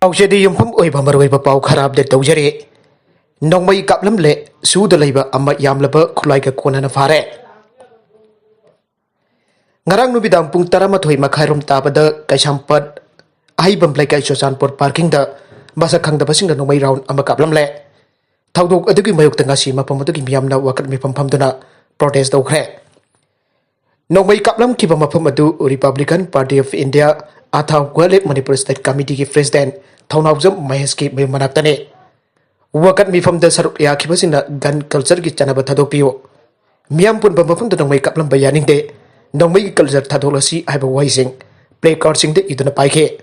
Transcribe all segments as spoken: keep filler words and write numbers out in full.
ꯄꯥꯎꯆꯦꯗꯤ ꯌꯨꯝꯐꯝ ꯑꯣꯏꯕ ꯃꯔꯨꯑꯣꯏꯕ ꯄꯥꯎ ꯈꯔ ꯑꯞꯗꯦꯠ ꯇꯧꯖꯔꯤ꯫ ꯅꯣꯡꯃꯩ ꯀꯥꯞꯂꯝꯂꯦ, ꯁꯨꯗ ꯂꯩꯕ ꯑꯃ ꯌꯥꯝꯂꯕ ꯈꯨꯠꯂꯥꯏꯒ ꯀꯣꯟꯅꯅ ꯐꯥꯔꯦ꯫ ꯉꯔꯥꯡ ꯅꯨꯃꯤꯗꯥꯡ ꯄꯨꯡ ꯇꯔꯥꯃꯥꯊꯣꯏ ꯃꯈꯥꯏꯔꯣꯝ ꯇꯥꯕꯗ ꯀꯩꯁꯥꯝꯄꯥꯠ ꯑꯍꯩꯕꯝ ꯂꯩꯀꯥꯏ ꯆꯨꯔꯆꯥꯟꯄꯨꯔ ꯄꯥꯔꯀꯤꯡꯗ ꯃꯁꯛ ꯈꯪꯗꯕꯁꯤꯡꯅ ꯅꯣꯡꯃꯩ ꯔꯥꯎꯟ ꯑꯃ ꯀꯥꯞꯂꯝꯂꯦ꯫ ꯊꯧꯗꯣꯛ ꯑꯗꯨꯒꯤ ꯃꯥꯌꯣꯛꯇ ꯉꯁꯤ ꯃꯐꯝ ꯑꯗꯨꯒꯤ ꯃꯤꯌꯥꯝꯅ ꯋꯥꯀꯠ ꯃꯤꯐꯝ ꯐꯝꯗꯨꯅ ꯄ꯭ꯔꯣꯇꯦꯁ ꯇꯧꯈ꯭ꯔꯦ꯫ ꯅꯣꯡꯃꯩ ꯀꯥꯞꯂꯝꯈꯤꯕ ꯃꯐꯝ ꯑꯗꯨ Republican Party of India, ꯑꯊꯥꯎ ꯒ꯭ꯋꯥꯂꯦꯠ ꯃꯅꯤꯄꯨꯔ ꯁ꯭ꯇꯦꯠ ꯀꯃꯤꯇꯤꯒꯤ ꯄ꯭ꯔꯦꯁꯤꯗꯦꯟꯠ ꯊꯧꯅꯥꯎꯖꯝ ꯃꯍꯦꯁꯀꯤ ꯃꯌꯨꯝ ꯃꯅꯥꯛꯇꯅꯤ꯫ ꯋꯥꯀꯠ ꯃꯤꯐꯝꯗ ꯁꯔꯨꯛ ꯌꯥꯈꯤꯕꯁꯤꯡꯅ gun cultureꯒꯤ ꯆꯠꯅꯕ ꯊꯥꯗꯣꯛꯄꯤꯌꯨ, ꯃꯤꯌꯥꯝ ꯄꯨꯟꯕ ꯃꯐꯝꯗ ꯅꯣꯡꯃꯩ ꯀꯥꯞꯂꯝꯕ ꯌꯥꯅꯤꯡꯗꯦ, ꯅꯣꯡꯃꯩꯒꯤ culture ꯊꯥꯗꯣꯛꯂꯁꯤ ꯍꯥꯏꯕ ꯋꯥꯍꯩꯁꯤꯡ placardꯁꯤꯡꯗ ꯏꯗꯨꯅ ꯄꯥꯏꯈꯤ꯫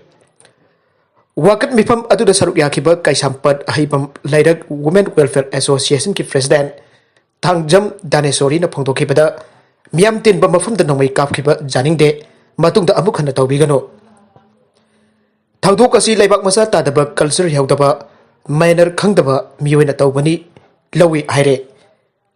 ꯋꯥꯀꯠ ꯃꯤꯐꯝ ꯑꯗꯨꯗ ꯁꯔꯨꯛ ꯌꯥꯈꯤꯕ ꯀꯩꯁꯥꯝꯄꯥꯠ ꯑꯍꯩꯕꯝ ꯂꯩꯔꯛ Women Welfare Associationꯒꯤ ꯄ꯭ꯔꯦꯁꯤꯗꯦꯟꯠ ꯊꯥꯡꯖꯝ ꯗꯥꯅꯦꯁꯣꯔꯤꯅ ꯐꯣꯡꯗꯣꯛꯈꯤꯕꯗ, ꯃꯤꯌꯥꯝ ꯇꯤꯟꯕ ꯃꯐꯝꯗ ꯅꯣꯡꯃꯩ ꯀꯥꯞꯈꯤꯕ ꯌꯥꯅꯤꯡꯗꯦ, ꯃꯇꯨꯡꯗ ꯑꯃꯨꯛ ꯍꯟꯅ ꯇꯧꯕꯤꯒꯅꯨ꯫ ꯊꯧꯗꯣꯛ ꯑꯁꯤ ꯂꯩꯕꯥꯛ ꯃꯆꯥ ꯇꯥꯗꯕ, culture ꯌꯥꯎꯗꯕ, manner ꯈꯪꯗꯕ ꯃꯤꯑꯣꯏꯅ ꯇꯧꯕꯅꯤ ꯂꯧꯏ ꯍꯥꯏꯔꯦ꯫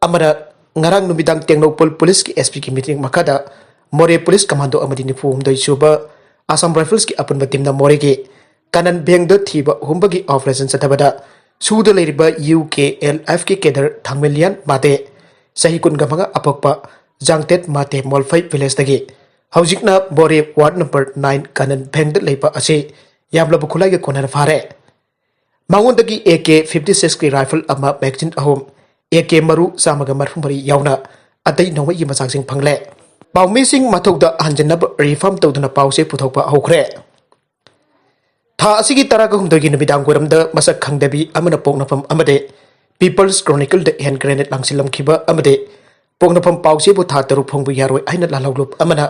ꯑꯃꯅ ꯉꯔꯥꯡ ꯅꯨꯃꯤꯗꯥꯡ ꯇꯦꯡꯅꯧꯄꯜ ꯄꯨꯂꯤꯁꯀꯤ SPꯒꯤ ꯃꯤꯠꯌꯦꯡ ꯃꯈꯥꯗ ꯃꯣꯔꯦ ꯄꯨꯂꯤꯁ ꯀꯃꯥꯟꯗꯣ ꯑꯃꯗꯤ ꯅꯤꯐꯨ ꯍꯨꯝꯗꯣꯏ ꯁꯨꯕ ꯑꯁꯥꯝ ꯔꯥꯏꯐꯜꯁꯀꯤ ꯑꯄꯨꯟꯕ ꯇꯤꯝꯅ ꯃꯣꯔꯦꯒꯤ ꯀꯥꯅꯟ ꯚꯦꯡꯗ ꯊꯤꯕ ꯍꯨꯝꯕꯒꯤ operation ꯆꯠꯊꯕꯗ ꯁꯨꯗ ꯂꯩꯔꯤꯕ UKLFꯀꯤ cadre ꯊꯥꯡꯃꯦꯂꯤꯌꯥꯟ ꯃꯥꯇꯦ, ꯆꯍꯤ ꯀꯨꯟꯒ ꯃꯉꯥ, ꯑꯄꯣꯛꯄ ꯖꯥꯡꯇꯦꯠ ꯃꯥꯇꯦ ꯃꯣꯜꯐꯩ villageꯇꯒꯤ, ꯍꯧꯖꯤꯛꯅ ꯕꯣꯔꯦ ward number nine ꯀꯥꯅꯟ ꯚꯦꯡꯗ ꯂꯩꯕ ꯑꯁꯤ ꯌꯥꯝꯂꯕ ꯈꯨꯠꯂꯥꯏꯒ ꯀꯣꯟꯅꯅ ꯐꯥꯔꯦ꯫ ꯃꯉꯣꯟꯗꯒꯤ AK fifty sixꯀꯤ rifle ꯑꯃ, magazine ꯑꯍꯨꯝ, AK ꯃꯔꯨ ꯆꯥꯝꯃꯒ ꯃꯔꯤꯐꯨ ꯃꯔꯤ ꯌꯥꯎꯅ ꯑꯇꯩ ꯅꯣꯡꯃꯩꯒꯤ ꯃꯆꯥꯛꯁꯤꯡ ꯐꯪꯂꯦ꯫ ꯄꯥꯎꯃꯤꯁꯤꯡ ꯃꯊꯧꯗ ꯍꯟꯖꯤꯟꯅꯕ reform ꯇꯧꯗꯨꯅ ꯄꯥꯎꯆꯦ ꯄꯨꯊꯣꯛꯄ ꯍꯧꯈ꯭ꯔꯦ꯫ ꯊꯥ ꯑꯁꯤꯒꯤ ꯇꯔꯥꯒ ꯍꯨꯝꯗꯣꯏꯒꯤ ꯅꯨꯃꯤꯗꯥꯡ ꯋꯥꯏꯔꯝꯗ ꯃꯁꯛ ꯈꯪꯗꯕꯤ ꯑꯃꯅ ꯄꯣꯛꯅꯐꯝ ꯑꯃꯗꯤ People's Chronicleꯗ hand grenade ꯂꯪꯁꯤꯜꯂꯝꯈꯤꯕ ꯑꯃꯗꯤ ꯄꯣꯛꯅꯐꯝ ꯄꯥꯎꯆꯦꯕꯨ ꯊꯥ ꯇꯔꯨꯛ ꯐꯣꯡꯕ ꯌꯥꯔꯣꯏ ꯍꯥꯏꯅ ꯂꯥꯜꯍꯧꯂꯨꯞ ꯑꯃꯅ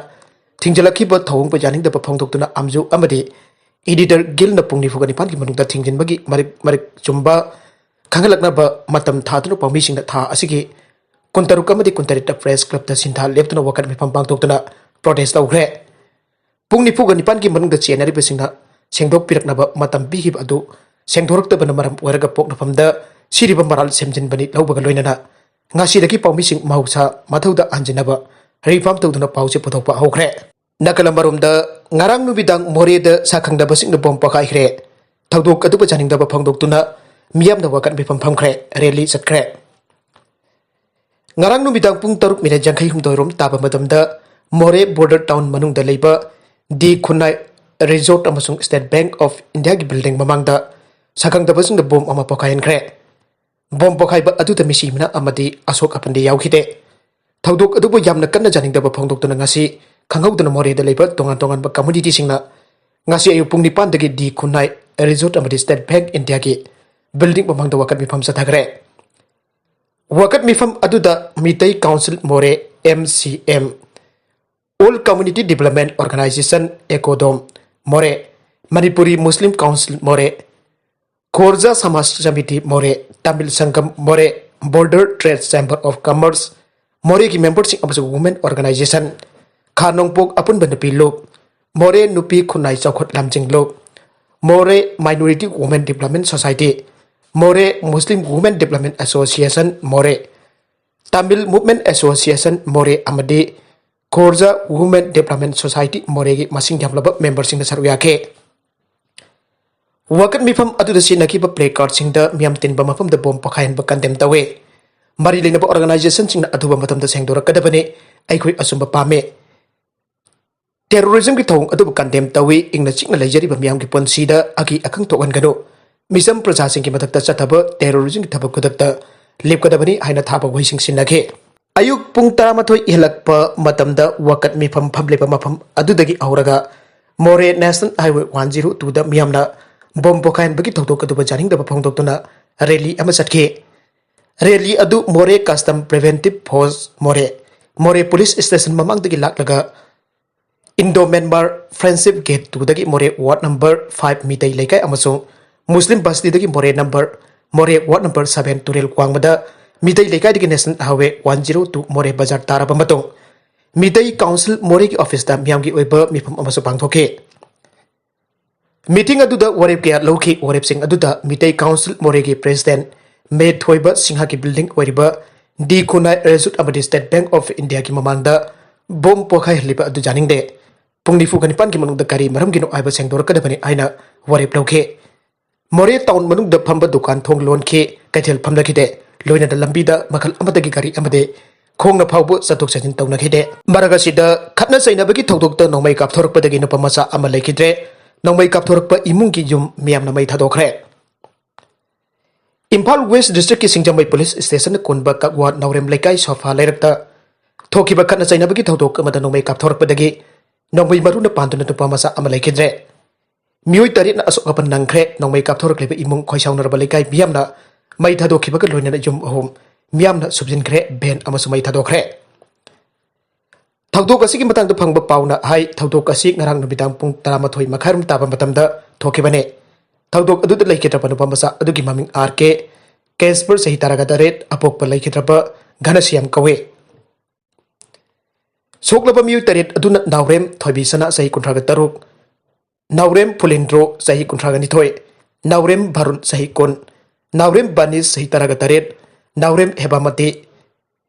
ꯊꯤꯡꯖꯤꯜꯂꯛꯈꯤꯕ ꯊꯧꯑꯣꯡꯕꯨ ꯌꯥꯅꯤꯡꯗꯕ ꯐꯣꯡꯗꯣꯛꯇꯨꯅ ꯑꯝꯖꯨ ꯑꯃꯗꯤ editor ꯒꯤꯜꯅ ꯄꯨꯡ ꯅꯤꯐꯨꯒ ꯅꯤꯄꯥꯟꯒꯤ ꯃꯅꯨꯡꯗ ꯊꯤꯡꯖꯤꯟꯕꯒꯤ ꯃꯔꯤꯛ ꯃꯔꯤꯛ ꯆꯨꯝꯕ ꯈꯪꯍꯜꯂꯛꯅꯕ ꯃꯇꯝ ꯊꯥꯗꯨꯅ ꯄꯥꯎꯃꯤꯁꯤꯡꯅ ꯊꯥ ꯑꯁꯤꯒꯤ ꯀꯨꯟꯇꯔꯨꯛ ꯑꯃꯗꯤ ꯀꯨꯟꯇꯔꯦꯠꯇ Press Clubꯇ ꯁꯤꯟꯊꯥ ꯂꯦꯞꯇꯨꯅ ꯋꯥꯀꯠ ꯃꯤꯐꯝ ꯄꯥꯡꯊꯣꯛꯇꯨꯅ protest ꯇꯧꯈ꯭ꯔꯦ꯫ ꯄꯨꯡ ꯅꯤꯐꯨꯒ ꯅꯤꯄꯥꯟꯒꯤ ꯃꯅꯨꯡꯗ ꯆꯦꯟꯅꯔꯤꯕꯁꯤꯡꯅ ꯁꯦꯡꯗꯣꯛꯄꯤꯔꯛꯅꯕ ꯃꯇꯝ ꯄꯤꯈꯤꯕ ꯑꯗꯨ ꯁꯦꯡꯗꯣꯔꯛꯇꯕꯅ ꯃꯔꯝ ꯑꯣꯏꯔꯒ ꯄꯣꯛꯅꯐꯝꯗ ꯁꯤꯔꯤꯕ ꯃꯔꯥꯜ ꯁꯦꯝꯖꯤꯟꯕꯅꯤ ꯂꯧꯕꯒ ꯂꯣꯏꯅꯅ ꯉꯁꯤꯗꯒꯤ ꯄꯥꯎꯃꯤꯁꯤꯡ ꯃꯍꯧꯁꯥ ꯃꯊꯧꯗ ꯍꯟꯖꯤꯟꯅꯕ reform ꯇꯧꯗꯨꯅ ꯄꯥꯎꯆꯦ ꯄꯨꯊꯣꯛꯄ ꯍꯧꯈ꯭ꯔꯦ꯫ ꯅꯥꯀꯜ ꯑꯃꯔꯣꯝꯗ, ꯉꯔꯥꯡ ꯅꯨꯃꯤꯗꯥꯡ ꯃꯣꯔꯦꯗ ꯁꯥꯈꯪꯗꯕꯁꯤꯡꯅ bomb ꯄꯣꯈꯥꯏꯈ꯭ꯔꯦ꯫ ꯊꯧꯗꯣꯛ ꯑꯗꯨꯕꯨ ꯌꯥꯅꯤꯡꯗꯕ ꯐꯣꯡꯗꯣꯛꯇꯨꯅ ꯃꯤꯌꯥꯝꯅ ꯋꯥꯀꯠ ꯃꯤꯐꯝ ꯐꯝꯈ꯭ꯔꯦ, ꯔꯦꯂꯤ ꯆꯠꯈ꯭ꯔꯦ꯫ ꯉꯔꯥꯡ ꯅꯨꯃꯤꯗꯥꯡ ꯄꯨꯡ ꯇꯔꯨꯛ ꯃꯤꯅꯤꯠ ꯌꯥꯡꯈꯩ ꯍꯨꯝꯗꯣꯏ ꯔꯣꯝ ꯇꯥꯕ ꯃꯇꯝꯗ ꯃꯣꯔꯦ ꯕꯣꯔꯗꯔ ꯇꯥꯎꯟ ꯃꯅꯨꯡꯗ ꯂꯩꯕ ꯗꯤ ꯈꯨꯟꯅꯥꯏ ꯔꯤꯖꯣꯔꯠ ꯑꯃꯁꯨꯡ ꯁ꯭ꯇꯦꯠ ꯕꯦꯡꯛ ꯑꯣꯐ ꯏꯟꯗꯤꯌꯥꯒꯤ ꯕꯤꯜꯗꯤꯡ ꯃꯃꯥꯡꯗ ꯁꯛꯈꯪꯗꯕꯁꯤꯡꯅ ꯕꯣꯝ ꯑꯃ ꯄꯣꯈꯥꯏꯍꯟꯈ꯭ꯔꯦ꯫ ꯕꯣꯝ ꯄꯣꯈꯥꯏꯕ ꯑꯗꯨꯗ ꯃꯤꯁꯤ ꯃꯅꯥ ꯑꯃꯗꯤ ꯑꯁꯣꯛ ꯑꯄꯟꯗꯤ ꯌꯥꯎꯈꯤꯗꯦ꯫ ꯊꯧꯗꯣꯛ ꯑꯗꯨꯕꯨ ꯌꯥꯝꯅ ꯀꯟꯅ ꯌꯥꯅꯤꯡꯗꯕ ꯐꯣꯡꯗꯣꯛꯇꯨꯅ ꯉꯁꯤ ꯈꯪꯍꯧꯗꯅ ꯃꯣꯔꯦꯗ ꯂꯩꯕ ꯇꯣꯉꯥꯟ ꯇꯣꯉꯥꯟꯕ ꯀꯝꯃꯨꯅꯤꯇꯤꯁꯤꯡꯅ ꯉꯁꯤ ꯑꯌꯨꯛ ꯄꯨꯡ ꯅꯤꯄꯥꯟꯗꯒꯤ ꯗꯤ ꯈꯨꯟꯅꯥꯏ ꯔꯤꯖꯣꯔꯠ ꯑꯃꯗꯤ ꯁ꯭ꯇꯦꯠ ꯕꯦꯡꯛ ꯏꯟꯗꯤꯌꯥꯒꯤ ꯕꯤꯜꯗꯤꯡ ꯃꯃꯥꯡꯗ ꯋꯥꯀꯠ ꯃꯤꯐꯝ ꯆꯠꯊꯈ꯭ꯔꯦ꯫ ꯋꯥꯀꯠ ꯃꯤꯐꯝ ꯑꯗꯨꯗ Meitei council Moreh, M C M, all community development organisation, ꯑꯦꯀꯣꯗꯣꯝ ꯃꯣꯔꯦ, ꯃꯅꯤꯄꯨꯔꯤ ꯃꯨꯁꯂꯤꯝ ꯀꯥꯎꯟꯁꯤꯜ ꯃꯣꯔꯦ, ꯈꯣꯔꯖꯥ ꯁꯃꯥꯖ ꯁꯃꯤꯇꯤ ꯃꯣꯔꯦ, ꯇꯥꯃꯤꯜ ꯁꯪꯒꯝ ꯃꯣꯔꯦ, border trade chamber of commerce ꯃꯣꯔꯦꯒꯤ ꯃꯦꯝꯕꯔꯁꯤꯡ ꯑꯃꯁꯨꯡ ꯋꯨꯃꯦꯟ ꯑꯣꯔꯒꯅꯥꯏꯖꯦꯁꯟ, ꯈꯥ ꯅꯣꯡꯄꯣꯛ ꯑꯄꯨꯟꯕ ꯅꯨꯄꯤ ꯂꯨꯞ, ꯃꯣꯔꯦ ꯅꯨꯄꯤ ꯈꯨꯟꯅꯥꯏ ꯆꯥꯎꯈꯠ ꯂꯝꯖꯤꯡ ꯂꯨꯞ, ꯃꯣꯔꯦ ꯃꯥꯏꯅꯣꯔꯤꯇꯤ ꯋꯨꯃꯦꯟ ꯗꯤꯕꯂꯞꯃꯦꯟ ꯁꯣꯁꯥꯏꯇꯤ, ꯃꯣꯔꯦ ꯃꯨꯁꯂꯤꯝ ꯋꯨꯃꯦꯟ ꯗꯤꯕꯂꯞꯃꯦꯟ ꯑꯦꯁꯣꯁꯤꯌꯦꯁꯟ ꯃꯣꯔꯦ, ꯇꯥꯃꯤꯜ ꯃꯨꯚꯃꯦꯟ ꯑꯦꯁꯣꯁꯤꯌꯦꯁꯟ ꯃꯣꯔꯦ ꯑꯃꯗꯤ ꯈꯣꯔꯖꯥ ꯋꯨꯃꯦꯟ ꯗꯤꯕꯂꯞꯃꯦꯟ ꯁꯣꯁꯥꯏꯇꯤ ꯃꯣꯔꯦꯒꯤ ꯃꯁꯤꯡ ꯌꯥꯝꯂꯕ ꯃꯦꯝꯕꯔꯁꯤꯡꯅ ꯁꯔꯨꯛ ꯌꯥꯈꯤ꯫ ꯋꯥꯀꯠ ꯃꯤꯐꯝ ꯑꯗꯨꯗ ꯁꯤꯖꯤꯟꯅꯈꯤꯕ ꯄ꯭ꯂꯦ ꯀꯥꯔꯗꯁꯤꯡꯗ ꯃꯤꯌꯥꯝ ꯇꯤꯟꯕ ꯃꯐꯝꯗ ꯕꯣꯝ ꯄꯣꯈꯥꯏꯍꯟꯕ ꯀꯟꯗꯦꯝ ꯇꯧꯏ꯫ ꯃꯔꯤ ꯂꯩꯅꯕ ꯑꯣꯔꯒꯅꯥꯏꯖꯦꯁꯟꯁꯤꯡꯅ ꯑꯊꯨꯕ ꯃꯇꯝꯗ ꯁꯦꯡꯗꯣꯔꯛꯀꯗꯕꯅꯤ꯫ ꯑꯩꯈꯣꯏ ꯑꯆꯨꯝꯕ ꯄꯥꯝꯃꯤ꯫ ꯇꯦꯔꯣꯔꯤꯖꯝꯒꯤ ꯊꯧꯑꯣꯡ ꯑꯗꯨꯕꯨ ꯀꯟꯗꯦꯝ ꯇꯧꯏ꯫ ꯏꯪꯅ ꯆꯤꯛꯅ ꯂꯩꯖꯔꯤꯕ ꯃꯤꯌꯥꯝꯒꯤ ꯄꯨꯟꯁꯤꯗ ꯑꯀꯤ ꯑꯈꯪ ꯊꯣꯛꯍꯟꯒꯅꯨ꯫ ꯃꯤꯆꯝ ꯄ꯭ꯔꯖꯥꯁꯤꯡꯒꯤ ꯃꯊꯛꯇ ꯆꯠꯊꯕ ꯇꯦꯔꯣꯔꯤꯖꯝꯒꯤ ꯊꯕꯛ ꯈꯨꯗꯛꯇ ꯂꯦꯞꯀꯗꯕꯅꯤ ꯍꯥꯏꯅ ꯊꯥꯕ ꯋꯥꯍꯩꯁꯤꯡ ꯁꯤꯖꯤꯟꯅꯈꯤ꯫ ꯑꯌꯨꯛ ꯄꯨꯡ ꯇꯔꯥꯃꯥꯊꯣꯏ ꯍꯦꯜꯂꯛꯄ ꯃꯇꯝꯗ ꯋꯥꯀꯠ ꯃꯤꯐꯝ ꯐꯝꯂꯤꯕ ꯃꯐꯝ ꯑꯗꯨꯗꯒꯤ ꯍꯧꯔꯒ ꯃꯣꯔꯦ ꯅꯦꯁꯅꯦꯜ ꯍꯥꯏꯋꯦ ꯋꯥꯟ ꯖꯤꯔꯣ ꯇꯨꯗ ꯃꯤꯌꯥꯝꯅ ꯕꯣꯝ ꯄꯣꯈꯥꯏꯍꯟꯕꯒꯤ ꯊꯧꯗꯣꯛ ꯑꯗꯨꯕꯨ ꯌꯥꯅꯤꯡꯗꯕ ꯐꯣꯡꯗꯣꯛꯇꯨꯅ ꯔꯦꯂꯤ ꯑꯃ ꯆꯠꯈꯤ꯫ ꯔꯦꯂꯤ ꯑꯗꯨ ꯃꯣꯔꯦ ꯀꯁꯇꯝ ꯄ꯭ꯔꯤꯚꯦꯟꯇꯤꯚ ꯐꯣꯔꯁ ꯃꯣꯔꯦ, ꯃꯣꯔꯦ ꯄꯨꯂꯤꯁ ꯁ꯭ꯇꯦꯁꯟ ꯃꯃꯥꯡꯗꯒꯤ ꯂꯥꯛꯂꯒ ꯏꯟꯗꯣ ꯃ꯭ꯌꯥꯟꯃꯥꯔ ꯐ꯭ꯔꯦꯟꯗꯁꯤꯞ ꯒꯦꯠ ꯇꯨꯗꯒꯤ ꯃꯣꯔꯦ ꯋꯥꯔꯗ ꯅꯝꯕꯔ ꯐꯥꯏꯚ ꯃꯤꯇꯩ ꯂꯩꯀꯥꯏ ꯑꯃꯁꯨꯡ ꯃꯨꯁꯂꯤꯝ ꯕꯁꯇꯤꯗꯒꯤ ꯃꯣꯔꯦ ꯅꯝꯕꯔ, ꯃꯣꯔꯦ ꯋꯥꯔꯗ ꯅꯝꯕꯔ ꯁꯚꯦꯟ ꯇꯨꯔꯦꯜ ꯋꯥꯡꯃꯗ ꯃꯤꯇꯩ ꯂꯩꯀꯥꯏꯗꯒꯤ national highway one zero two ꯃꯣꯔꯦ ꯕꯖꯥꯔ ꯇꯥꯔꯕ ꯃꯇꯨꯡ ꯃꯤꯇꯩ ꯀꯥꯎꯟꯁꯤꯜ ꯃꯣꯔꯦꯒꯤ ꯑꯣꯐꯤꯁꯇ ꯃꯤꯌꯥꯝꯒꯤ ꯑꯣꯏꯕ ꯃꯤꯐꯝ ꯑꯃꯁꯨ ꯄꯥꯡꯊꯣꯛꯈꯤ꯫ ꯃꯤꯇꯤꯡ ꯑꯗꯨꯗ ꯋꯥꯔꯦꯞ ꯀꯌꯥ ꯂꯧꯈꯤ꯫ ꯋꯥꯔꯦꯞꯁꯤꯡ ꯑꯗꯨꯗ ꯃꯤꯇꯩ ꯀꯥꯎꯟꯁꯤꯜ ꯃꯣꯔꯦꯒꯤ ꯄ꯭ꯔꯦꯁꯤꯗꯦꯟꯠ ꯃꯦ ꯊꯣꯏꯕ ꯁꯤꯡꯍꯒꯤ ꯕꯤꯜꯗꯤꯡ ꯑꯣꯏꯔꯤꯕ ꯗꯤ ꯈꯨꯟꯅꯥꯏ ꯔꯦꯖꯨꯠ ꯑꯃꯗꯤ ꯁ꯭ꯇꯦꯠ ꯕꯦꯡꯛ ꯑꯣꯐ ꯏꯟꯗꯤꯌꯥꯒꯤ ꯃꯃꯥꯡꯗ ꯕꯣꯝ ꯄꯣꯈꯥꯏꯍꯜꯂꯤꯕ ꯑꯗꯨ ꯌꯥꯅꯤꯡꯗꯦ꯫ ꯄꯨꯡ ꯅꯤꯐꯨꯒ ꯅꯤꯄꯥꯟꯒꯤ ꯃꯅꯨꯡꯗ ꯀꯔꯤ ꯃꯔꯝꯒꯤꯅꯣ ꯍꯥꯏꯕ ꯁꯦꯡꯗꯣꯔꯛꯀꯗꯕꯅꯤ ꯍꯥꯏꯅ ꯋꯥꯔꯦꯞ ꯂꯧꯈꯤ꯫ ꯃꯣꯔꯦ ꯇꯥꯎꯟ ꯃꯅꯨꯡꯗ ꯐꯝꯕ ꯗꯨꯀꯥꯟ ꯊꯣꯡ ꯂꯣꯟꯈꯤ, ꯀꯩꯊꯦꯜ ꯐꯝꯅꯈꯤꯗꯦ꯫ ꯂꯣꯏꯅꯅ ꯂꯝꯕꯤꯗ ꯃꯈꯜ ꯑꯃꯠꯇꯒꯤ ꯒꯥꯔꯤ ꯑꯃꯗꯤ ꯈꯣꯡꯅ ꯐꯥꯎꯕ ꯆꯠꯊꯣꯛ ꯆꯠꯁꯤꯟ ꯇꯧꯅꯈꯤꯗꯦ꯫ ꯃꯔꯛ ꯑꯁꯤꯗ ꯈꯠꯅ ꯆꯩꯅꯕꯒꯤ ꯊꯧꯗꯣꯛꯇ ꯅꯣꯡꯃꯩ ꯀꯥꯞꯊꯣꯔꯛꯄꯗꯒꯤ ꯅꯨꯄꯥ ꯃꯆꯥ ꯑꯃ ꯂꯩꯈꯤꯗ꯭ꯔꯦ꯫ ꯅꯣꯡꯃꯩ ꯀꯥꯞꯊꯣꯔꯛꯄ ꯏꯃꯨꯡꯒꯤ ꯌꯨꯝ ꯃꯤꯌꯥꯝꯅ ꯃꯩ ꯊꯥꯗꯣꯛꯈ꯭ꯔꯦ꯫ ꯏꯝꯐꯥꯜ ꯋꯦꯁ ꯗꯤꯁꯇ꯭ꯔꯤꯛꯀꯤ ꯁꯤꯡꯖꯃꯩ ꯄꯨꯂꯤꯁ ꯁ꯭ꯇꯦꯁꯟ ꯀꯣꯟꯕ ꯀꯛꯋꯥ ꯅꯥꯎꯔꯦꯝ ꯂꯩꯀꯥꯏ ꯁꯣꯐꯥ ꯂꯩꯔꯛꯇ ꯊꯣꯛꯈꯤꯕ ꯈꯠꯅ ꯆꯩꯅꯕꯒꯤ ꯊꯧꯗꯣꯛ ꯑꯃꯗ ꯅꯣꯡꯃꯩ ꯀꯥꯞꯊꯣꯔꯛꯄꯗꯒꯤ ꯅꯣꯡꯃꯩ ꯃꯔꯨꯅ ꯄꯥꯟꯗꯨꯅ ꯅꯨꯄꯥ ꯃꯆꯥ ꯑꯃ ꯂꯩꯈꯤꯗ꯭ꯔꯦ꯫ ꯃꯤꯑꯣꯏ ꯇꯔꯦꯠꯅ ꯑꯁꯣꯛ ꯑꯄꯟ ꯅꯪꯈ꯭ꯔꯦ꯫ ꯅꯣꯡꯃꯩ ꯀꯥꯞꯊꯣꯔꯛꯂꯤꯕ ꯏꯃꯨꯡ ꯈꯣꯏꯁꯥꯎꯅꯔꯕ ꯂꯩꯀꯥꯏ ꯃꯤꯌꯥꯝꯅ ꯃꯩ ꯊꯥꯗꯣꯛꯈꯤꯕꯒ ꯂꯣꯏꯅꯅ ꯌꯨꯝ ꯑꯍꯨꯝ ꯃꯤꯌꯥꯝꯅ ꯁꯨꯞꯆꯤꯟꯈ꯭ꯔꯦ, ꯚꯦꯟ ꯑꯃꯁꯨ ꯃꯩ ꯊꯥꯗꯣꯛꯈ꯭ꯔꯦ꯫ ꯊꯧꯗꯣꯛ ꯑꯁꯤꯒꯤ ꯃꯇꯥꯡꯗ ꯐꯪꯕ ꯄꯥꯎꯅ ꯍꯥꯏ, ꯊꯧꯗꯣꯛ ꯑꯁꯤ ꯉꯔꯥꯡ ꯅꯨꯃꯤꯗꯥꯡ ꯄꯨꯡ ꯇꯔꯥꯃꯥꯊꯣꯏ ꯃꯈꯥꯏꯔꯣꯝ ꯇꯥꯕ ꯃꯇꯝꯗ ꯊꯣꯛꯈꯤꯕꯅꯤ꯫ ꯊꯧꯗꯣꯛ ꯑꯗꯨꯗ ꯂꯩꯈꯤꯗ꯭ꯔꯕ ꯅꯨꯄꯥ ꯃꯆꯥ ꯑꯗꯨꯒꯤ ꯃꯃꯤꯡ ꯑꯥꯔ ꯀꯦ, ꯀꯦꯁꯄꯔ, ꯆꯍꯤ ꯇꯔꯥꯒ ꯇꯔꯦꯠ, ꯑꯄꯣꯛꯄ ꯂꯩꯈꯤꯗ꯭ꯔꯕ ꯘꯅꯁ꯭ꯌꯥꯝ ꯀꯧꯏ꯫ ꯁꯣꯛꯂꯕ ꯃꯤꯑꯣꯏ ꯇꯔꯦꯠ ꯑꯗꯨꯅ ꯅꯥꯎꯔꯦꯝ ꯊꯣꯏꯕꯤꯁꯅꯥ, ꯆꯍꯤ ꯀꯨꯟꯊ꯭ꯔꯥꯒ ꯇꯔꯨꯛ, ꯅꯥꯎꯔꯦꯝ ꯐꯨꯂꯦꯟꯗ꯭ꯔꯣ, ꯆꯍꯤ ꯀꯨꯟꯊ꯭ꯔꯥꯒ ꯅꯤꯊꯣꯏ, ꯅꯥꯎꯔꯦꯝ ꯚꯔꯨꯟ, ꯆꯍꯤ ꯀꯨꯟ, ꯅꯥꯎꯔꯦꯝ ꯕꯥꯅꯤꯁ, ꯆꯍꯤ ꯇꯔꯥꯒ ꯇꯔꯦꯠ, ꯅꯥꯎꯔꯦꯝ ꯍꯦꯕꯥꯃꯇꯤ,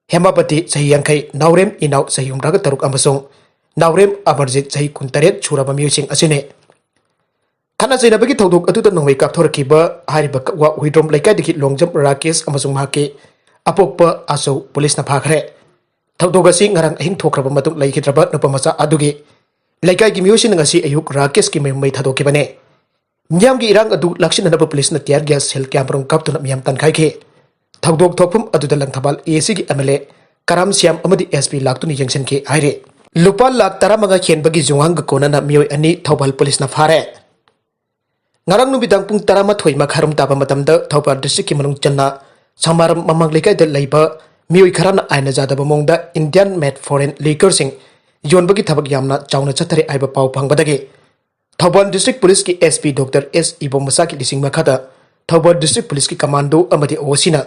ꯍꯦꯃꯥꯄꯇꯤ, ꯆꯍꯤ ꯌꯥꯡꯈꯩ, ꯅꯥꯎꯔꯦꯝ ꯏꯅꯥꯎ, ꯆꯍꯤ ꯍꯨꯝꯗ꯭ꯔꯥꯒ ꯇꯔꯨꯛ ꯑꯃꯁꯨꯡ ꯅꯥꯎꯔꯦꯝ ꯑꯃꯔꯖꯤꯠ, ꯆꯍꯤ ꯀꯨꯟꯇꯔꯦꯠ ꯁꯨꯔꯕ ꯃꯤꯑꯣꯏꯁꯤꯡ ꯑꯁꯤꯅꯤ꯫ ꯈꯠꯅ ꯆꯩꯅꯕꯒꯤ ꯊꯧꯗꯣꯛ ꯑꯗꯨꯗ ꯅꯣꯡꯃꯩ ꯀꯥꯞꯊꯣꯔꯛꯈꯤꯕ ꯍꯥꯏꯔꯤꯕ ꯀꯛꯋꯥ ꯍꯨꯏꯗ꯭ꯔꯣꯝ ꯂꯩꯀꯥꯏꯗꯒꯤ ꯂꯣꯡꯖꯝ ꯔꯥꯀꯦꯁ ꯑꯃꯁꯨꯡ ꯃꯍꯥꯛꯀꯤ ꯑꯄꯣꯛꯄ ꯑꯆꯧ ꯄꯨꯂꯤꯁꯅ ꯐꯥꯈ꯭ꯔꯦ꯫ ꯊꯧꯗꯣꯛ ꯑꯁꯤ ꯉꯔꯥꯡ ꯑꯍꯤꯡ ꯊꯣꯛꯈ꯭ꯔꯕ ꯃꯇꯨꯡ ꯂꯩꯈꯤꯗ꯭ꯔꯕ ꯅꯨꯄꯥ ꯃꯆꯥ ꯑꯗꯨꯒꯤ ꯂꯩꯀꯥꯏꯒꯤ ꯃꯤꯑꯣꯏꯁꯤꯡꯅ ꯉꯁꯤ ꯑꯌꯨꯛ ꯔꯥꯀꯦꯁꯀꯤ ꯃꯌꯨꯝ ꯃꯩ ꯊꯥꯗꯣꯛꯈꯤꯕꯅꯤ꯫ ꯃꯤꯌꯥꯝꯒꯤ ꯏꯔꯥꯡ ꯑꯗꯨ ꯂꯥꯛꯁꯤꯟꯅꯅꯕ ꯄꯨꯂꯤꯁꯅ tear gas shell ꯀꯌꯥꯃꯔꯨꯝ ꯀꯥꯞꯇꯨꯅ ꯃꯤꯌꯥꯝ ꯇꯥꯟꯈꯥꯏꯈꯤ꯫ ꯊꯧꯗꯣꯛ ꯊꯣꯛꯐꯝ ꯑꯗꯨꯗ ꯂꯪꯊꯕꯥꯜ ꯑꯦ ꯁꯤꯒꯤ ꯑꯦꯝ ꯑꯦꯜ ꯑꯦ ꯀꯔꯥꯝ ꯁ꯭ꯌꯥꯝ ꯑꯃꯗꯤ ꯑꯦꯁ ꯄꯤ ꯂꯥꯛꯇꯨꯅ ꯌꯦꯡꯁꯤꯟꯈꯤ ꯍꯥꯏꯔꯤ꯫ ꯂꯨꯄꯥ ꯂꯥꯈ ꯇꯔꯥꯃꯉꯥ ꯍꯦꯟꯕꯒꯤ ꯌꯨꯉꯥꯡꯒ ꯀꯣꯟꯅꯅ ꯃꯤꯑꯣꯏ ꯑꯅꯤ ꯊꯧꯕꯥꯜ ꯄꯨꯂꯤꯁꯅ ꯐꯥꯔꯦ꯫ ꯉꯔꯥꯡ ꯅꯨꯃꯤꯗꯥꯡ ꯄꯨꯡ ꯇꯔꯥꯃꯥꯊꯣꯏ ꯃꯈꯥꯏꯔꯣꯝ ꯇꯥꯕ ꯃꯇꯝꯗ ꯊꯧꯕꯥꯜ ꯗꯤꯁꯇ꯭ꯔꯤꯛꯀꯤ ꯃꯅꯨꯡ ꯆꯟꯅ ꯁꯃꯥꯔꯝ ꯃꯃꯥꯡ ꯂꯩꯀꯥꯏꯗ ꯂꯩꯕ ꯃꯤꯑꯣꯏ ꯈꯔꯅ ꯑꯥꯏꯟꯅ ꯌꯥꯗꯕ ꯃꯑꯣꯡꯗ Indian made foreign liquorꯁꯤꯡ ꯌꯣꯟꯕꯒꯤ ꯊꯕꯛ ꯌꯥꯝꯅ ꯆꯥꯎꯅ ꯆꯠꯊꯔꯦ ꯍꯥꯏꯕ ꯄꯥꯎ ꯐꯪꯕꯗꯒꯤ ꯊꯧꯕꯥꯜ ꯗꯤꯁꯇ꯭ꯔꯤꯛ ꯄꯨꯂꯤꯁꯀꯤ ꯑꯦꯁ ꯄꯤ ꯗꯣꯛꯇꯔ ꯑꯦꯁ ꯏꯕꯣꯝꯃꯁꯥꯒꯤ ꯂꯤꯁꯤꯡ ꯃꯈꯥꯗ ꯊꯧꯕꯥꯜ ꯗꯤꯁꯇ꯭ꯔꯤꯛ ꯄꯨꯂꯤꯁꯀꯤ ꯀꯃꯥꯟꯗꯣ ꯑꯃꯗꯤ ꯑꯣ ꯁꯤꯅ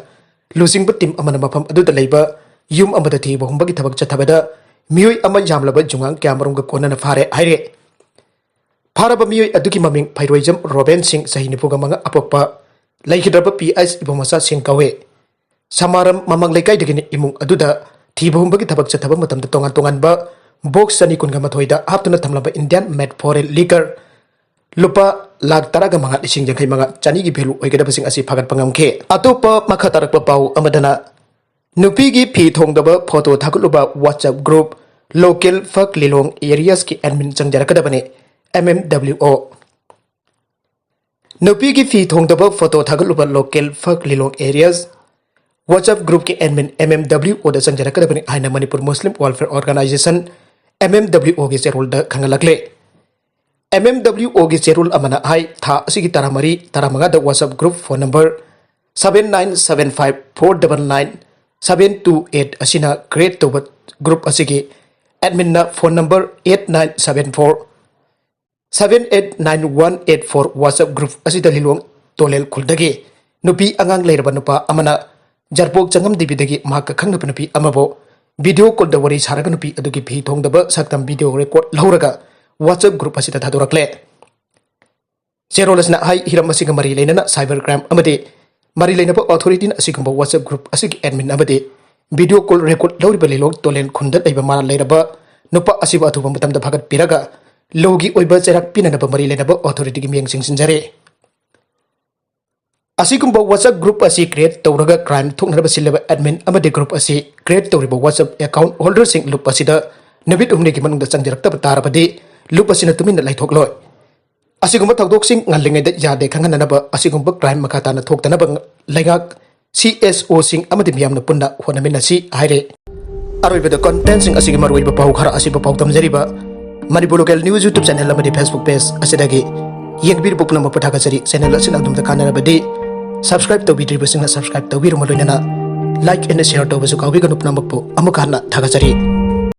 ꯂꯨꯆꯤꯡꯕ ꯇꯤꯝ ꯑꯃꯅ ꯃꯐꯝ ꯑꯗꯨꯗ ꯂꯩꯕ ꯌꯨꯝ ꯑꯃꯗ ꯊꯤꯕ ꯍꯨꯝꯕꯒꯤ ꯊꯕꯛ ꯆꯠꯊꯕꯗ ꯃꯤꯑꯣꯏ ꯑꯃ ꯌꯥꯝꯂꯕ ꯖꯨꯉꯥꯡ ꯀꯌꯥꯃꯔꯨꯝꯒ ꯀꯣꯟꯅꯅ ꯐꯥꯔꯦ ꯍꯥꯏꯔꯦ꯫ ꯐꯥꯔꯕ ꯃꯤꯑꯣꯏ ꯑꯗꯨꯒꯤ ꯃꯃꯤꯡ ꯐꯩꯔꯣꯏꯖꯝ ꯔꯣꯕꯦꯟ ꯁꯤꯡ, ꯆꯍꯤ ꯅꯤꯐꯨꯒ ꯃꯉꯥ, ꯑꯄꯣꯛꯄ ꯂꯩꯈꯤꯗ꯭ꯔꯕ ꯄꯤ ꯑꯩꯆ ꯏꯕꯣꯝꯃꯆꯥ ꯁꯤꯡ ꯀꯧꯏ꯫ ꯁꯃꯥꯔꯝ ꯃꯃꯥꯡ ꯂꯩꯀꯥꯏꯗꯒꯤꯅꯤ꯫ ꯏꯃꯨꯡ ꯑꯗꯨꯗ ꯊꯤꯕ ꯍꯨꯝꯕꯒꯤ ꯊꯕꯛ ꯆꯠꯊꯕ ꯃꯇꯝꯗ ꯇꯣꯉꯥꯟ ꯇꯣꯉꯥꯟꯕ ꯕꯣꯛꯁ ꯆꯅꯤ ꯀꯨꯟꯒ ꯃꯥꯊꯣꯏꯗ ꯍꯥꯞꯇꯨꯅ ꯊꯝꯂꯝꯕ Indian made foreign liquor ꯂꯨꯄꯥ ꯂꯥꯈ ꯇꯔꯥꯒ ꯃꯉꯥ ꯂꯤꯁꯤꯡ ꯌꯥꯡꯈꯩ ꯃꯉꯥ ꯆꯅꯤꯒꯤ value ꯑꯣꯏꯒꯗꯕꯁꯤꯡ ꯑꯁꯤ ꯐꯥꯒꯠꯄ ꯉꯝꯈꯤ꯫ ꯑꯇꯣꯞꯄ ꯃꯈꯥ ꯇꯥꯔꯛꯄ ꯄꯥꯎ ꯑꯃꯗꯅ, ꯅꯨꯄꯤꯒꯤ ꯐꯤ ꯊꯣꯡꯗꯕ ꯐꯣꯇꯣ ꯊꯥꯒꯠꯂꯨꯕ WhatsApp group Local Phak Lilong Areas ꯀꯤ admin ꯆꯪꯖꯔꯛꯀꯗꯕꯅꯤ꯫ M M W O꯫ ꯅꯨꯄꯤꯒꯤ ꯐꯤ ꯊꯣꯡꯗꯕ ꯐꯣꯇꯣ ꯊꯥꯒꯠꯂꯨꯕ Local Phak Lilong Areas WhatsApp group ꯀꯤ admin M M W O ꯗ ꯆꯪꯖꯔꯛꯀꯗꯕꯅꯤ ꯍꯥꯏꯅ Manipur Muslim Welfare Organisation, M M W O ꯒꯤ ꯆꯦꯔꯣꯜꯗ ꯈꯪꯍꯜꯂꯛꯂꯦ꯫ M M W O ꯒꯤ ꯆꯦꯔꯣꯜ ꯑꯃꯅ ꯍꯥꯏ, ꯊꯥ ꯑꯁꯤꯒꯤ ꯇꯔꯥꯃꯔꯤ, ꯇꯔꯥꯃꯉꯥꯗ WhatsApp group phone number seven nine seven five four double nine seven two eight ꯑꯁꯤꯅ create ꯇꯧꯕ group ꯑꯁꯤꯒꯤ admin ꯅ phone number eight nine seven four seven eight nine one eight four WhatsApp group ꯑꯁꯤꯗ ꯂꯤꯂꯣꯡ ꯇꯣꯂꯦꯜ ꯈꯨꯜꯗꯒꯤ ꯅꯨꯄꯤ ꯑꯉꯥꯡ ꯂꯩꯔꯕ ꯅꯨꯄꯥ ꯑꯃꯅ ꯖꯔꯄꯣꯛ ꯆꯪꯉꯝꯗꯤꯕꯤꯗꯒꯤ ꯃꯍꯥꯛꯀ ꯈꯪꯅꯕ ꯅꯨꯄꯤ ꯑꯃꯕꯨ video call ꯗ ꯋꯥꯔꯤ ꯁꯥꯔꯒ ꯅꯨꯄꯤ ꯑꯗꯨꯒꯤ ꯐꯤ ꯊꯣꯡꯗꯕ ꯁꯛꯇꯝ video record ꯂꯧꯔꯒ WhatsApp group ꯑꯁꯤꯗ ꯊꯥꯗꯣꯔꯛꯂꯦ꯫ ꯆꯦꯔꯣꯜ ꯑꯁꯤꯅ ꯍꯥꯏ, ꯍꯤꯔꯝ ꯑꯁꯤꯒ ꯃꯔꯤ ꯂꯩꯅꯅ cyber crime ꯑꯃꯗꯤ ꯃꯔꯤ ꯂꯩꯅꯕ authority ꯅ ꯑꯁꯤꯒꯨꯝꯕ WhatsApp group ꯑꯁꯤꯒꯤ admin ꯑꯃꯗꯤ video call record ꯂꯧꯔꯤꯕ ꯂꯤꯂꯣꯡ ꯇꯣꯂꯦꯟ ꯈꯨꯟꯗ ꯂꯩꯕ ꯃꯔꯥꯜ ꯂꯩꯔꯕ ꯅꯨꯄꯥ ꯑꯁꯤꯕꯨ ꯑꯊꯨꯕ ꯃꯇꯝꯗ ꯐꯥꯒꯠꯄꯤꯔꯒ ꯂꯧꯒꯤ ꯑꯣꯏꯕ ꯆꯩꯔꯥꯛ ꯄꯤꯅꯅꯕ ꯃꯔꯤ ꯂꯩꯅꯕ authority ꯒꯤ ꯃꯤꯠꯌꯦꯡ ꯆꯪꯁꯤꯟꯖꯔꯤ꯫ ꯑꯁꯤꯒꯨꯝꯕ WhatsApp group ꯑꯁꯤ create ꯇꯧꯔꯒ crime ꯊꯣꯛꯅꯅꯕ ꯁꯤꯜꯂꯤꯕ admin ꯑꯃꯗꯤ group ꯑꯁꯤ create ꯇꯧꯔꯤꯕ WhatsApp account holder ꯁꯤꯡ ꯂꯨꯞ ꯑꯁꯤꯗ ꯅꯨꯃꯤꯠ ꯍꯨꯝꯅꯤꯒꯤ ꯃꯅꯨꯡꯗ ꯆꯪꯖꯔꯛꯇꯕ ꯇꯥꯔꯕꯗꯤ ꯂꯨꯞ ꯑꯁꯤꯅ ꯇꯨꯃꯤꯟꯅ ꯂꯩꯊꯣꯛꯂꯣꯏ꯫ ꯑꯁꯤꯒꯨꯝꯕ ꯊꯧꯗꯣꯛꯁꯤꯡ ꯉꯜꯂꯤꯉꯩꯗ ꯌꯥꯗꯦ ꯈꯪꯍꯟꯅꯅꯕ ꯑꯁꯤꯒꯨꯝꯕ crime ꯃꯈꯥ ꯇꯥꯅ ꯊꯣꯛꯇꯅꯕ ꯂꯩꯉꯥꯛ, C S O ꯁꯤꯡ ꯑꯃꯗꯤ ꯃꯤꯌꯥꯝꯅ ꯄꯨꯟꯅ ꯍꯣꯠꯅꯃꯤꯟꯅꯁꯤ ꯍꯥꯏꯔꯦ꯫ ꯑꯔꯣꯏꯕꯗ content ꯁꯤꯡ ꯑꯁꯤꯒꯤ ꯃꯔꯨꯑꯣꯏꯕ ꯄꯥꯎ ꯈꯔ ꯑꯁꯤꯕꯨ ꯄꯥꯎꯗꯝꯖꯔꯤꯕ Manipur Local News YouTube channel ꯑꯃꯗꯤ Facebook page ꯑꯁꯤꯗꯒꯤ ꯌꯦꯡꯕꯤꯔꯤꯕ ꯄꯨꯝꯅꯃꯛꯄꯨ ꯊꯥꯒꯠꯆꯔꯤ꯫ Channel ꯑꯁꯤꯅ ꯑꯗꯣꯝꯗ ꯀꯥꯟꯅꯔꯕꯗꯤ subscribe ꯇꯧꯕꯤꯗ꯭ꯔꯤꯕꯁꯤꯡꯅ subscribe ꯇꯧꯕꯤꯔꯨꯕ ꯂꯣꯏꯅꯅ like and share ꯇꯧꯕꯁꯨ ꯀꯥꯎꯕꯤꯒꯅꯨ꯫ ꯄꯨꯝꯅꯃꯛꯄꯨ ꯑꯃꯨꯛ ꯍꯟꯅ ꯊꯥꯒꯠꯆꯔꯤ꯫